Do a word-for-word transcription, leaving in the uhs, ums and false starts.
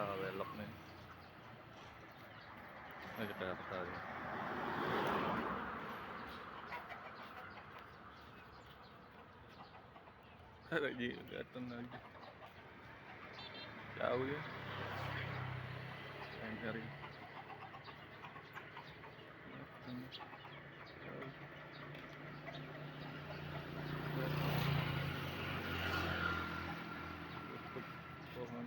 Ah, belok ni. Ni Jakarta ni. Lagi, datang lagi. Jauh ya. Lain hari. Jauh. Tutup pohon.